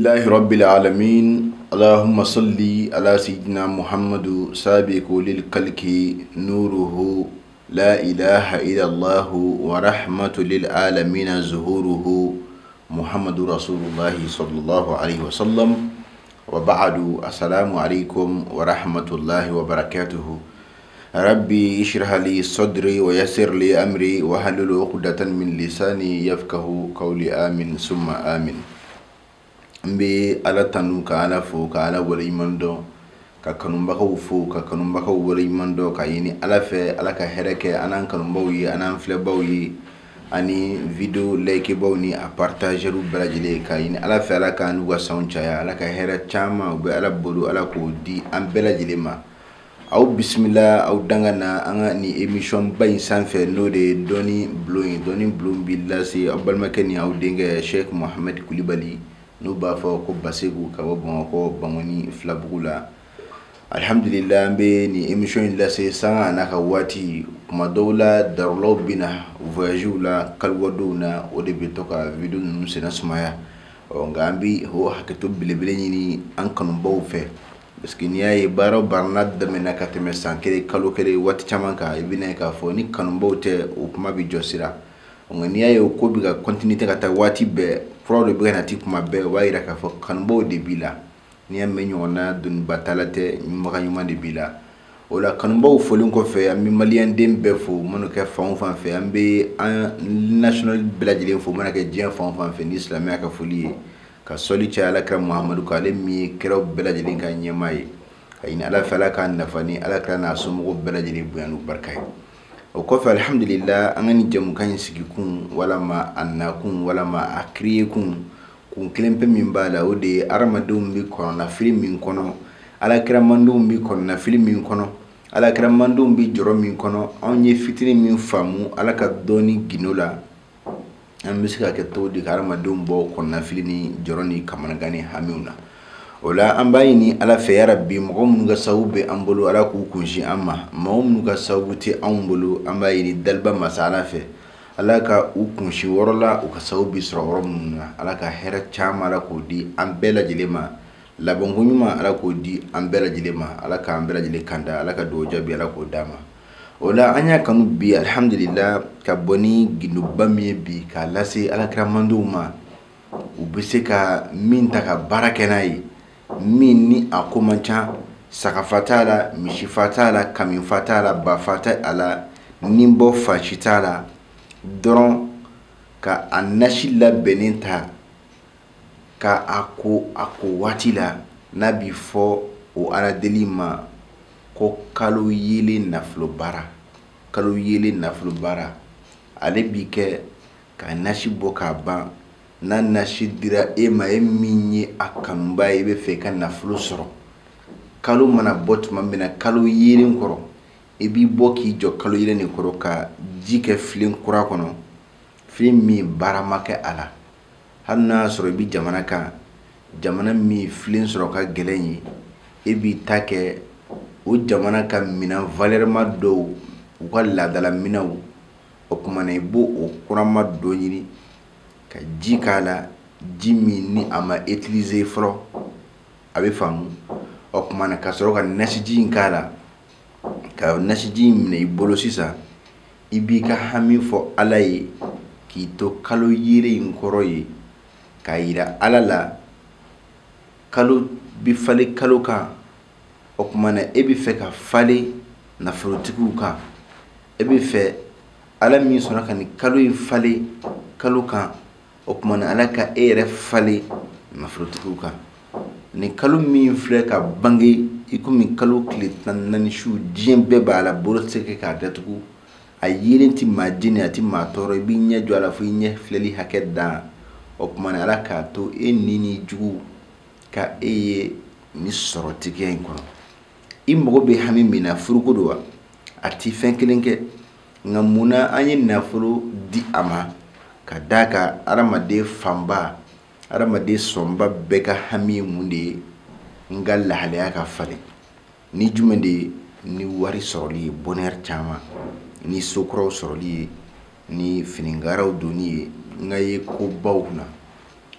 Alhamdulillahi rabbil alamin. Allahumma salli ala sayyidina Muhammadu sabiqu lil kalki nuruhu la ilaha illallah wa rahmatu lil alamin zuhuruhu Muhammadu rasulullahi sallallahu alaihi wasallam. Wa ba'du, assalamu alaikum wa rahmatullahi wa barakatuhu. Rabbi ishrah li sadri wa yassir li amri wa halul 'uqdatan min lisani yafqahu qawli. Amin summa amin. N bɛ Ala tanu, ka Ala fo, ka Ala waleɲuman dɔn, ka kanubagaw fo, ka kanubagaw waleɲuman dɔn, ka ɲini Ala fɛ Ala ka hɛrɛ kɛ an n'an kanubaw ye, an n'an filɛbaw ye, ani vidéo likebaw ni a partageurs bɛɛ lajɛlen, ka ɲini Ala fɛ Ala k'an n'u ka sanw caya, Ala ka hɛrɛ caman u bɛ Ala bolo, Ala k'o di an bɛɛ lajɛlen ma. Aw bisimila, aw danga na an ka nin émission ba in sanfɛ, n'o de ye dɔnni bulon ye. Dɔnni bulon bi lase aw balimakɛ ni aw denkɛ Cheikh Mohamed Kulibali, n'u b'a fɔ ko Basegu, ka bɔ Bamakɔ Bangoni Filabugu la. Alhamdulillah, an bɛ nin émission in lase sanga a n'a ka waati. Kuma dɔw la, darulaw bɛ na voyage la, kaliwadow na, o de bɛ to ka vidéo ninnu senna sumaya. Ɔ nka an bɛ o hakɛto belebele ɲini an kanubaw fɛ, parce que n'i y'a ye baara o baara n'a daminɛna ka tɛmɛ san kelen, kalo kelen, waati caman kan, i bɛna ye k'a fɔ ni kanubaw tɛ, o kuma bɛ jɔ sira. Nka n'i y'a ye o ko bɛ ka continuer ka taa waati bɛɛ, furaw de bɛ ka nati kuma bɛɛ, o b'a yira k'a fɔ kanubaw de b'i la. N'i y'a mɛn ɲɔgɔnna doniba tala tɛ, ɲumaga ɲuman de b'i la. O la, kanubaw folen kɔfɛ, an bɛ maliyɛnden bɛɛ fo mana kɛ fan o fan fɛ. An bɛ an national bɛɛ lajɛlen fo mana kɛ diɲɛ fan o fan fɛ ni silamɛya ka foli ye, ka sɔli caya Ala kira Muhamadu kan, ale min ye kiraw bɛɛ lajɛlen ka ɲɛmaa ye, ka ɲini Ala fɛ Ala k'a nafa ni Ala kira n'a somɔgɔw bɛɛ lajɛlen bonya n'u barika ye. O kɔfɛ, alhamdulillah, an ka nin jɛmukan in sigikun, walama a nakun, walama a créer kun, kun kelen pe min b'a la, o de ye hadamadenw bɛ kɔnɔnafili min kɔnɔ, alakiramandenw bɛ kɔnɔnafili min kɔnɔ, alakiramandenw bɛ jɔrɔ min kɔnɔ. Anw ye fitinin min faamu Ala ka dɔnni gindo la, an bɛ se ka kɛ cogo di ka hadamadenw bɔ kɔnɔnafili ni jɔrɔ ni kamanagan ni hamiw na? O la, an b'a ɲini Ala fɛ, yarabi, mɔgɔ minnu ka sababu bɛ an bolo, Ala k'u kunsin an ma. Mɔgɔ minnu ka sababu tɛ anw bolo, an b'a ɲini daliba masa Ala fɛ, Ala ka u kunsin yɔrɔ la, u ka sababu bɛ sɔrɔ yɔrɔ minnu na. Ala ka hɛrɛ caman, Ala k'o di an bɛɛ lajɛlen ma. Labanko ɲuman, Ala k'o di an bɛɛ lajɛlen ma. Ala k'an bɛɛ lajɛlen kanda, Ala ka dugawu jaabi, Ala k'o d'an ma. O la, an y'a kanu bi, alhamdulillah, ka bɔ ni gindoba min ye bi k'a lase alakiramandenw ma, u bɛ se ka min ta ka baara kɛ n'a ye, min ni a ko man ca, sagafa t'a la, misifa t'a la, kamifa t'a la, bafa t'a a la, ni bɔ fan si t'a la, dɔrɔn ka a nasi labɛnnen ta ka a ko a ko waati la, n'a bi fɔ o aladeli ma ko kalo yelen nafolo baara. Kalo yelen nafolo baara, ale bi kɛ ka nasi bɔ k'a ban. N'a nasi dira e ma, e min ye a kanuba ye, i bɛ fɛ i ka nafolo sɔrɔ, kalo mana bɔ tuma min na, kalo yelen kɔrɔ, i b'i bɔ k'i jɔ kalo yelen de kɔrɔ, ka ji kɛ filen kura kɔnɔ, filen min baara ma kɛ a la. Hali n'a y'a sɔrɔ i bɛ jamana kan, jamana min filen sɔrɔ ka gɛlɛn ye, e b'i ta kɛ o jamana ka minɛn valeur dɔw, u ka laadala minɛnw. O tuma na, i b'o o kurama dɔ ɲini ka ji k'a la, ji min ni a ma utiliser fɔlɔ, a bɛ faamu. O tuma na, ka sɔrɔ ka nasiji in k'a la, ka nasiji in minɛ i bolo sisan, i b'i ka hami fɔ Ala ye k'i to kalo yelen in kɔrɔ ye, k'a yira Ala la kalo bɛ falen kalo kan. O tuma na, e bɛ fɛ ka falen nafolotigiw kan, e bɛ fɛ Ala min sɔnna ka nin kalo in falen kalo kan, o tuma na, Ala ka e yɛrɛ falen nafolotigiw kan. Nin kalo min filɛ ka bange i komi kalo tile 14 su, diɲɛ bɛɛ b'a la, bolo tɛ se k'a datugu, a yelen tɛ maa jeni, a tɛ maa tɔɔrɔ, i b'i ɲɛ jɔ a la fo i ɲɛ filɛli hakɛ dan. O tuma na, Ala k'a to e ni jugu ka e ye ni sɔrɔtigiya in kɔnɔ. I mago bɛ hami min na, furuko don wa, a ti fɛn kelen kɛ. Nka munna an ye nafolo di a ma? Ka d'a kan hadamaden fanba, hadamaden sɔnba bɛɛ ka hami ye mun de ye? N ka lahalaya ka falen ni jumɛn de ye? Ni wari sɔrɔli ye, bonheur caman, ni sokuraw sɔrɔli ye, ni finigaraw donni ye, n ka ye kobaw na.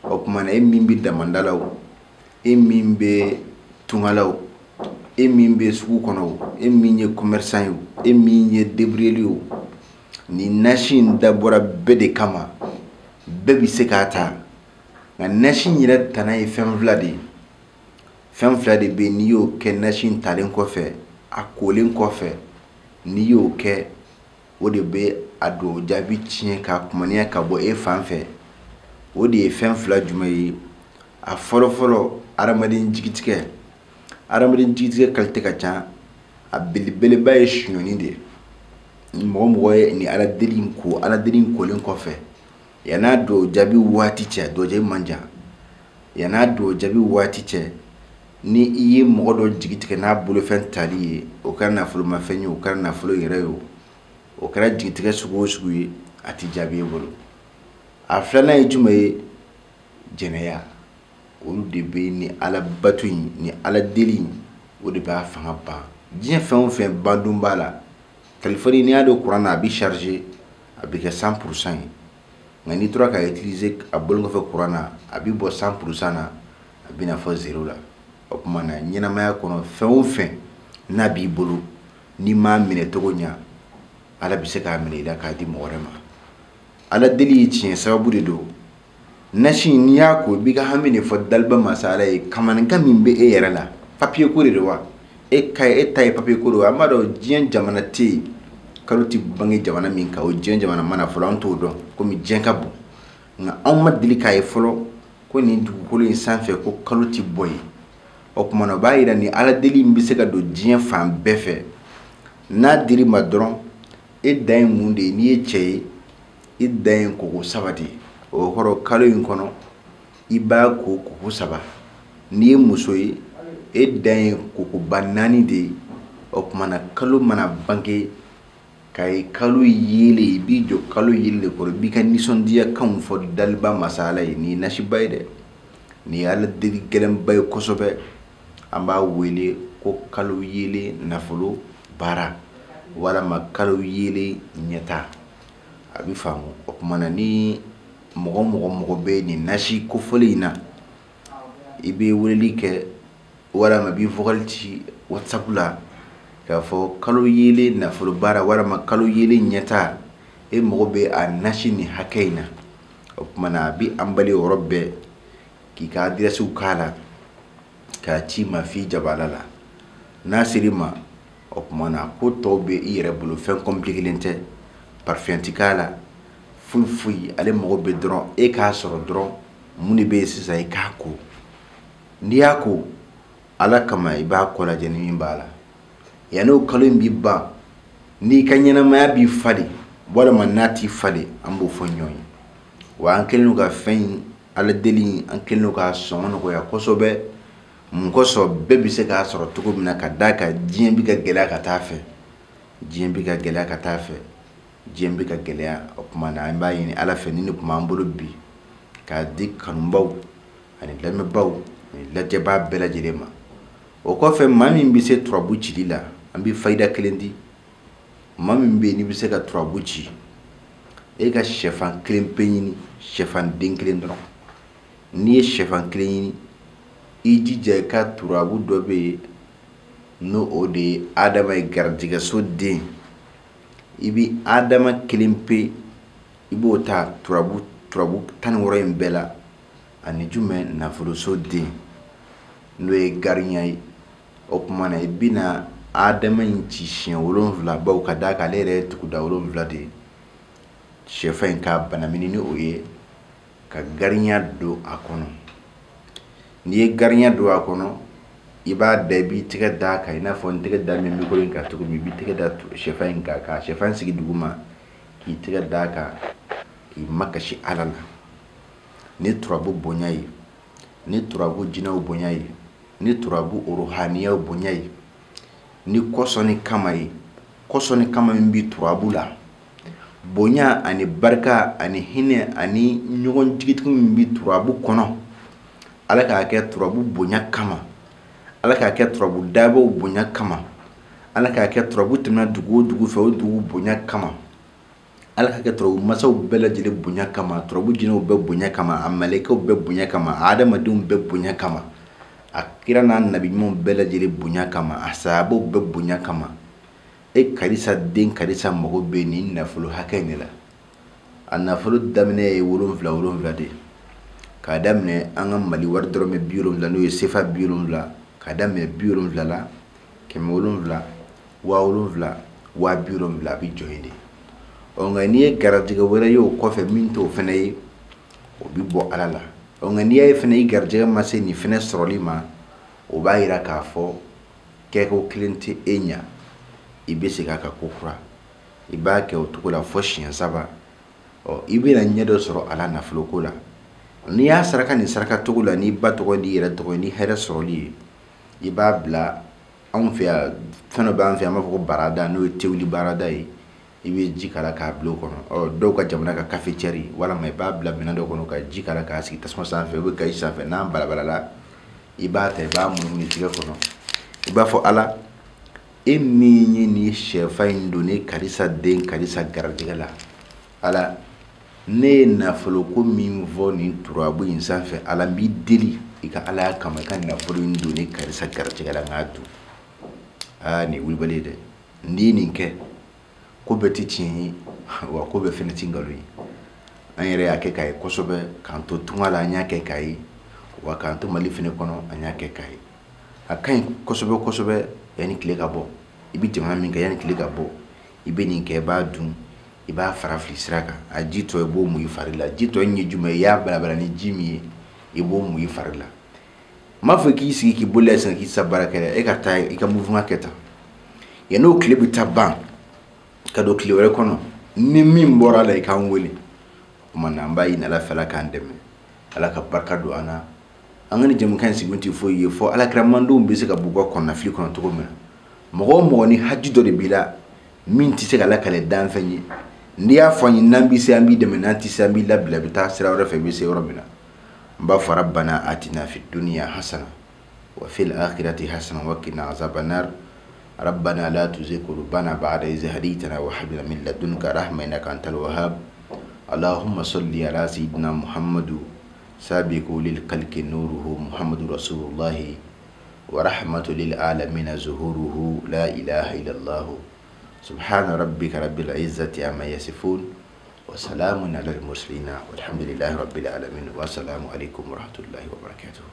O tuma na, e min bɛ damanda la o, e min bɛ tunga la o, e min bɛ sugu kɔnɔ o, e min ye commerçant ye o, e min ye débrouillé o, nin nasi in dabɔra bɛɛ de kama, bɛɛ bɛ se k'a ta. Nka nasi in yɛrɛ tana ye fɛn fila de ye. Fɛn fila de bɛ yen, n'i y'o kɛ nasi in talen kɔfɛ, a kolen kɔfɛ, n'i y'o kɛ, o de bɛ a don jaabi tiɲɛ k'a kumaniya ka bɔ e fan fɛ. O de ye fɛn fila jumɛn ye? A fɔlɔfɔlɔ, hadamaden jigitigɛ. Hadamaden jigitigɛ qualité ka ca, a belebeleba ye sonyɔni de ye. Mɔgɔ mɔgɔ ye nin ala deli in ko, ala deli in kolen kɔfɛ, yann'a don jaabi waati cɛ, don jaabi man jan, yann'a don jaabi waati cɛ, ni i ye mɔgɔ dɔ jigi tigɛ n'a bolofɛn tali ye, o kɛra nafolomafɛn ye, o kɛra nafolo yɛrɛ ye, o kɛra jigitigɛ sugu o sugu ye, a ti jaabi e bolo. A filanan ye jumɛn ye? Jɛnɛya. Olu de bɛ ni ala bato in, ni ala deli in, o de b'a fanga ban. Diɲɛ fɛn o fɛn bandon b'a la, telefɔni n'i y'a don kuran na, a bɛ charger, a bɛ kɛ 100% ye. Nka n'i tora k'a utiliser a bɔlen kɔfɛ kuran na, a bɛ bɔ 100% na, a bɛ na fɔ 0 la. O tuma na, ɲɛnamaya kɔnɔ, fɛn o fɛn n'a b'i bolo, n'i m'a minɛ cogo ɲa, ala bɛ se k'a minɛ i la k'a di mɔgɔ wɛrɛ ma. Ala deli ye tiɲɛ sababu de don. Nasi n'i y'a ko, i b'i ka hami de fɔ daliba masa ala ye. Kamanagan min bɛ e yɛrɛ la, papiye ko de don wa? E ka e ta ye papiye ko de wa? An b'a dɔn diɲɛ jamana tɛ yen kalo tɛ bange jamana min kan, o diɲɛ jamana mana fɔlɔ, an t'o dɔn komi diɲɛ ka bon. Nka anw ma deli k'a ye fɔlɔ ko nin dugukolo in sanfɛ ko kalo tɛ bɔ yen. O tuma na, o b'a yira ni ala deli in bɛ se ka don diɲɛ fan bɛɛ fɛ. N'a dir'i ma dɔrɔn, e dan ye mun de ye? N'i ye cɛ ye, i dan ye koko 3 de ye. O kɔrɔ, kalo in kɔnɔ, i b'a ko koko 3. N'i ye muso ye, e dan ye kokoba 4 de ye. O tuma na, kalo mana bange k'a ye kalo yeelen, i b'i jɔ kalo yeelen de kɔrɔ, i b'i ka nisɔndiyakanw fɔ daliba masa ala ye. Nin ye nasiba ye dɛ, nin ye ala deli gɛlɛnba ye kosɛbɛ. An b'a wele ko kalo yeelen nafolo baara, walama kalo yeelen ɲɛta. A bɛ faamu. O tuma na, ni mɔgɔ mɔgɔ mɔgɔ bɛ nin nasi kofɔlen in na, i bɛ weleli kɛ walama i bɛ vocal ci WhatsApp la k'a fɔ kalo yeelen nafolo baara walama kalo yeelen ɲɛta, e mago bɛ a nasi nin hakɛ in na. O tuma na, a bɛ an bali o yɔrɔ bɛɛ k'i ka adresse k'a la k'a ci ma f'i jabala la. N'a ser'i ma, o tuma na, ko tɔw bɛ i yɛrɛ bolo, fɛn compliqué tɛ, parfum ti k'a la, foyi foyi. Ale mago bɛ dɔrɔn e k'a sɔrɔ dɔrɔn. Mun de bɛ yen sisan? I k'a ko. N'i y'a ko ala kama, i b'a kɔ lajɛ ni min b'a la. Yanni o kalo in bi ban, n'i ka ɲɛnamaya b'i falen walima n'a t'i falen, an b'o fɔ ɲɔgɔn ye. Wa an kɛlen don ka fɛn in, ala deli in, an kɛlen don k'a sɔngɔ nɔgɔya kosɛbɛ. Mun kosɔn? Bɛɛ bɛ se k'a sɔrɔ cogo min na, ka d'a kan diɲɛ bɛ ka gɛlɛya ka taa fɛ, diɲɛ bɛ ka gɛlɛya ka taa fɛ, diɲɛ bɛ ka gɛlɛya. O tuma na, an b'a ɲini ala fɛ, ni nin tun b'an bolo bi k'a di kanubaw ani lamɛnbaaw ani lajɛbaa bɛɛ lajɛlen ma. O kɔfɛ, maa min bɛ se turabu cili la, an bɛ fayida kelen di. Maa min bɛ yen n'i bɛ se ka turabu ci, e ka sɛfan kelen pe ɲini, sɛfan den kelen dɔrɔn. N'i ye sɛfan kelen ɲini, i jija i ka turabu dɔ bɛ yen, n'o o de ye adama ye, garijɛgɛso den. I bɛ adama kelen pe, i b'o ta turabu 16 in bɛɛ la, ani jumɛn? Nafoloso den, n'o ye gariɲa ye. O tuma na, i bɛna adama in ci siɲɛ 7, bawo ka d'a kan ale yɛrɛ ye tuguda 7 de ye. Sɛfan in k'a banamini ni o ye, ka gariɲa don a kɔnɔ. N'i ye gariɲa don a kɔnɔ, i b'a da, i b'i tɛgɛ d'a kan, i n'a fɔ n tɛgɛ da min micro in kan cogo min. I b'i tɛgɛ da sɛfan in kan, ka sɛfan sigi duguma, k'i tɛgɛ d'a kan, k'i makasi ala la. Ni turabu bonya ye, ni turabu jinɛw bonya ye, ni turabu ruhaniyaw bonya ye, ni kɔsɔnni kama ye, kɔsɔnni kama min bɛ turabu la, bonya ani barika ani hinɛ ani ɲɔgɔn jigitigiw min bɛ turabu kɔnɔ, ala k'a kɛ turabu bonya kama, ala k'a kɛ turabu dabaw bonya kama, ala k'a kɛ turabu tɛmɛna dugu o dugu fɛ, o dugu bonya kama. Ala ka kɛ turabu masaw bɛɛ lajɛlen bonya kama, turabu jinɛw bɛɛ bonya kama, a mɛlɛkɛw bɛɛ bonya kama, a adamadenw bɛɛ bonya kama, a kira n'a nabi ɲumanw bɛɛ lajɛlen bonya kama, a sahabaw bɛɛ bonya kama. E karisa den karisa mago bɛ nin nafolo hakɛ in de la. A nafolo daminɛ ye 7 7 de ye. K'a daminɛ an ka Mali wari dɔrɔmɛ 70 n'o ye sefa 70, k'a daminɛ 70 la, 700, 7000, 70,000 a bɛ jɔ yen de. Ɔ nka n'i ye garijɛgɛ wɛrɛ ye o kɔfɛ min t'o fɛnɛ ye, o bɛ bɔ Ala la. Ɔ nka n'i y'a ye fɛnɛ i garijɛgɛ ma se nin fɛnɛ sɔrɔli ma, o b'a yira k'a fɔ kɛko kelen tɛ e ɲa, i bɛ segin a kan ko kura. I b'a kɛ o cogo la fo siɲɛ 3. Ɔ i bɛna ɲɛ dɔ sɔrɔ a la nafoloko la. N'i y'a saraka nin saraka cogo la, n'i ba tɔgɔ n'i yɛrɛ tɔgɔ ni hɛrɛ sɔrɔli ye, i b'a bila anw fɛ yan, fɛn dɔ b'an fɛ yan, an b'a fɔ ko barada, n'o ye tewuli barada ye. I bɛ ji k'a la k'a bila o kɔnɔ. Ɔ dɔw ka jamana ka cafetière, walama i b'a bila minɛn dɔ kɔnɔ ka ji k'a la k'a sigi tasuma sanfɛ, ou bien gazi sanfɛ, n'a balabalala, i b'a ta i b'a munumunu i tigɛ kɔnɔ. I b'a fɔ Ala, e min ye nin sɛfan in don ne karisa den karisa garijɛgɛ la, Ala, ne ye nafoloko min fɔ nin turabu in sanfɛ, Ala n b'i deli i ka Alaya kama i ka nafolo in don ne karisa garijɛgɛ la n k'a dun. Aa nin ye wulibali ye dɛ. N'i ye nin kɛ, ko bɛɛ tɛ tiɲɛ ye, wa ko bɛɛ fɛnɛ tɛ nkalon ye. An yɛrɛ y'a kɛ k'a ye kosɛbɛ, k'an to tunga la an y'a kɛ k'a ye, wa k'an to Mali fɛnɛ kɔnɔ an y'a kɛ k'a ye. A ka ɲi kosɛbɛ kosɛbɛ yanni tile ka bɔ. I bɛ jamana min kɛ yanni tile ka bɔ, i bɛ nin kɛ, i b'a dun, i b'a fara fili sira kan. A ji tɔ i b'o mun i fari la. Ji tɔ in ye jumɛn ye? I y'a balabala ni ji min ye, i b'o mun i fari la. N m'a fɔ k'i sigi k'i bolo la sisan k'i sa baara kɛ dɛ, e ka taa i ka mouvement kɛ tan. Yan'o tile bɛ taa ban ka don tile wɛrɛ kɔnɔ, ni min bɔra a la i k'an wele. O tuma na an b'a ɲini Ala fɛ, Ala k'an dɛmɛ, Ala ka barika don an na. An ka nin jɛmukan in sigi tɛ foyi ye fɔ Alakira mandenw bɛ se ka b'u ka kɔnɔnafili kɔnɔ cogo min na. Mɔgɔ o mɔgɔ ni haju dɔ de b'i la min tɛ se ka lakale danfɛn ye, n'i y'a fɔ an ye n'an bɛ se an b'i dɛmɛ, n'an tɛ se an b'i labila, i bɛ taa sira wɛrɛ fɛ i bɛ se yɔrɔ min na. N b'a fɔ rabbana atina fid dunya hasana wa fil akhirati hasana wa qina azaban nar. ربنا لا تزغ قلوبنا بعد إذ هديتنا وهب لنا من لدنك رحمة إنك أنت الوهاب. اللهم صل على سيدنا محمد سابق للخلق نوره محمد رسول الله ورحمة للعالمين ظهوره لا إله إلا الله. سبحان ربك رب العزة عما يصفون وسلام على المرسلين والحمد لله رب العالمين. والسلام عليكم ورحمة الله وبركاته.